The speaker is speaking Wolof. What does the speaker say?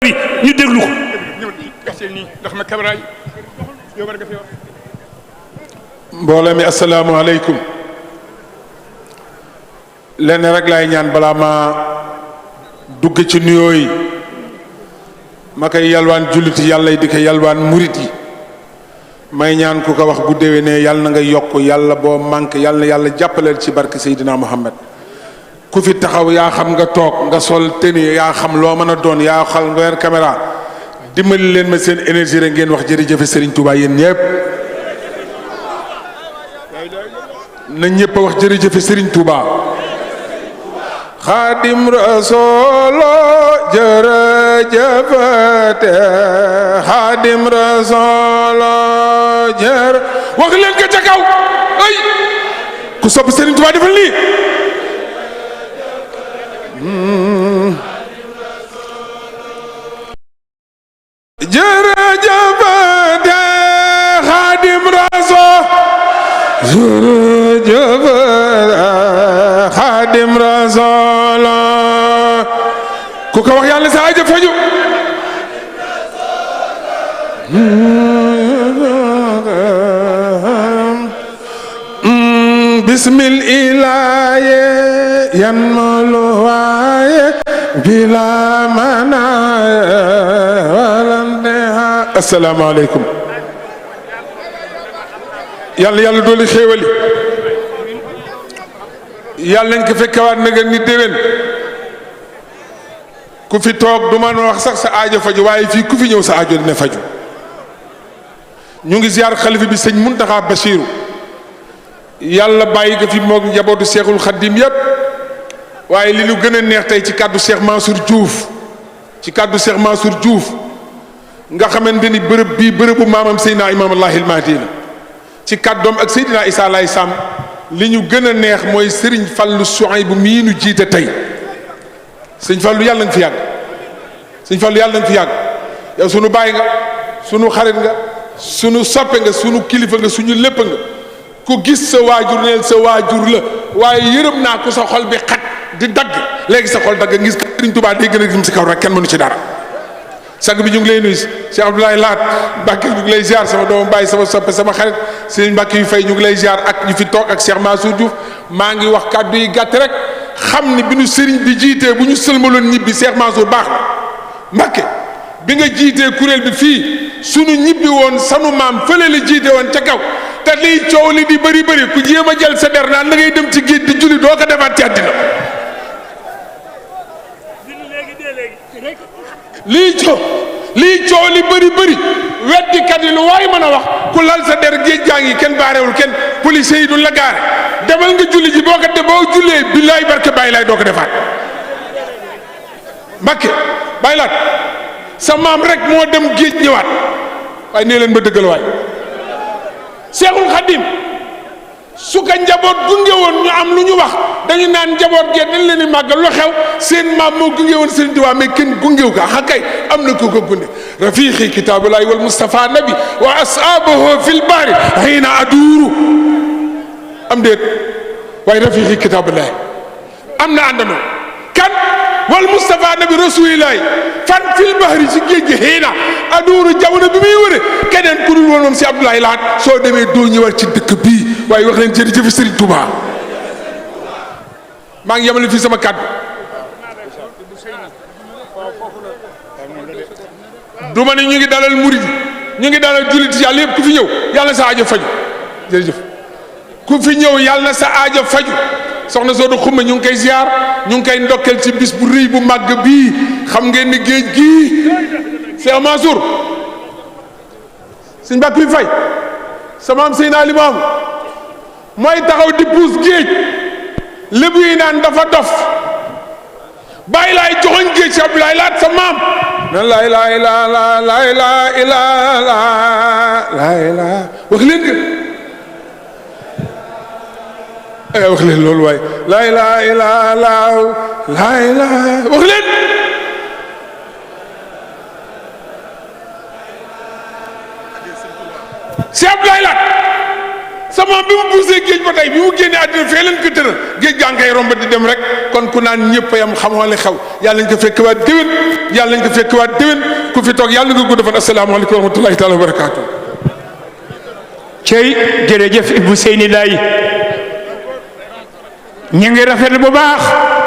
bi ñu déglu ko. mbooloo mi asalaamaaleykum. lenn rek laay ñaan balaa ma dugg ci nuyoo yi ma koy yalwaan julliti yàlla yi di ko yalwaan murit yi may ñaan ku ko wax bu déwénee yàlla na nga yokk yàlla boo manqué yàlla na yàlla jàppaleel ci barke Seydina Muhammad ku fi taxaw yaa xam nga toog nga sol tenue yaa xam loo mën a doon yaa xal nga weer caméra dimbali leen ma seen énergie rek ngeen wax jërëjëf Serigne Touba yéen ñëpp na ñëpp a wax jërëjëf Serigne Touba. Khâdimu-r-Rasûl jërëjëfate Khâdimu-r-Rasûl wax leen ko ca kaw ay ku sopp Serigne Touba defal lii jërëjëfate Khâdimu-r-Rasûl jërëjëfate Khâdimu-r-Rasûl ku ko wax yàlla sa aajo faju bismil ilaaye yan moluwaaye bila manaaye walanteha assalaamu aleykum yàlla yàlla dooli xéewali yàlla nañ ko fekkewaat na nga ni déwén ku fi toog du ma wax sax sa aajo faju waaye fii ku fi ñëw sa aajo dina faju ñu ngi ziar xalifa bi sëñ Muntaxa Basiiru yàlla bàyyi ko fi moog njabootu Seexul Xaddim yépp waaye li lu gën a neex tey ci kàddu Cheikh Mansour Diouf nga xamante ni bërëb bii bërëbu maamam Seydina Imaam Allahil Mahdi la ci kàddoom ak Seydina Issa Laye Sam li ñu gën a neex mooy Serigne Fallou Souhaïbou mii nu jiite tey sëñ Fallou yàlla nga fi yàgg sëñ Fallou yàlla nga fi yàgg yow sunu baay nga sunu xarit nga sunu soppe nga sunu kilifa nga suñu lépp nga ku gis sa waajur neel sa waajur la waaye yërëm naa ko sa xol bi xat di dagg léegi sa xol dagg ngis Serigne Touba day gën a dim si kaw rek kenn mënu ci dara sang bi ñu ngi lay nuyu Cheikh Abdoulaye Laat Mbacke ñu ngi lay ziar sama doomu baay sama soppe sama xarit Serigne Mbacke yu fay ñu ngi lay ziar ak ñu fi toog ak Cheikh Mansour Diouf maa ngi wax kàddu yi gàtt rek xam ni bi ñu Serigne bi jiitee bu ñu sëlmaloon ñibbi Cheikh Mansour baax na Mbacke bi nga jiitee kuréel bi fii sunu ñibbi woon sanu maam fële la jiite woon ca kaw te liy coow li di bëri bëri ku jéem a jël sa der naan da ngay dem ci géej di julli doo ko defaat ci àddina lii coow li bëri bëri weddikat yi lu waay mën a wax ku lal sa der géej gaa ngi kenn baarewul kenn police yi duñ la gaare demal nga julli ji boo jullee billaay barke bàyyi laay doo ko defaat Mbakke bàyyi laat sa maam rek moo dem géej ñëwaat waaye nee leen ba dëggal waay Seexul Xaddim su ko njaboot gunge woon ñu am lu ñu wax dañu naan njaboot gee dañ leen di màggal lu xew seen maam moo gunge woon Sëriñ Tuubaa mais kenn gungewu ko xa kay am na ku ko gunge rafiqi kitaabullahi wal Mustafa nabi wa ashabahu fil bahri hiina aduuru am déet waaye rafiqi kitaabullahi am na àndandoo kan wal Mustafa nabi rasulillahi fan fil bahri ci géej gi hiina aduuru jamono bi muy wëre keneen ku dul woon moom si Abdoulaye Lahat soo demee doo ñëwaat ci dëkk bii waaye wax leen jërëjëf Serigne Touba maa ngi yemale fii sama kàddu du ma ne ñu ngi dalal murid ñu ngi dalal jullit yàlla yëpp ku fi ñëw yàlla na sa aajo faju jërëjëf ku fi ñëw yàlla na sa aajo faju soxna Sodo Xuma ñu ngi koy ziar ñu ngi koy ndokkel ci bis bu rëy bu màgg bii xam ngeen ni géej gii Cheikh Mansour sëñ Mbàkke Fay sama am Seydina Limaam mooy taxaw di puus géej lébu yi naan dafa dof bàyyi laay joxoñ géej si Abdoulaye Laat sa maam na laa ilaaha illallaah laa ilaaha illallaah laa ilaaha wax leen que wax leen loolu waaye laa ilaaha illallaah laa ilaaha wax leen si Abdoulaye Laat sama bi mu buusee géej ba tey bi mu génnee àddina fee leen ko tëral géej gaa ngay romb di dem rek kon ku naan ñëpp yam xamoo li xew yàlla nañ ko fekk waat déwén yàlla nañ ko fekk waat déwén ku fi toog yàlla nga gudd fan asalaamaaleykum wa rahmatulahi taala wa barakaatu. cey jërëjëf Ibou Séni Laye ñu ngi rafetlu bu baax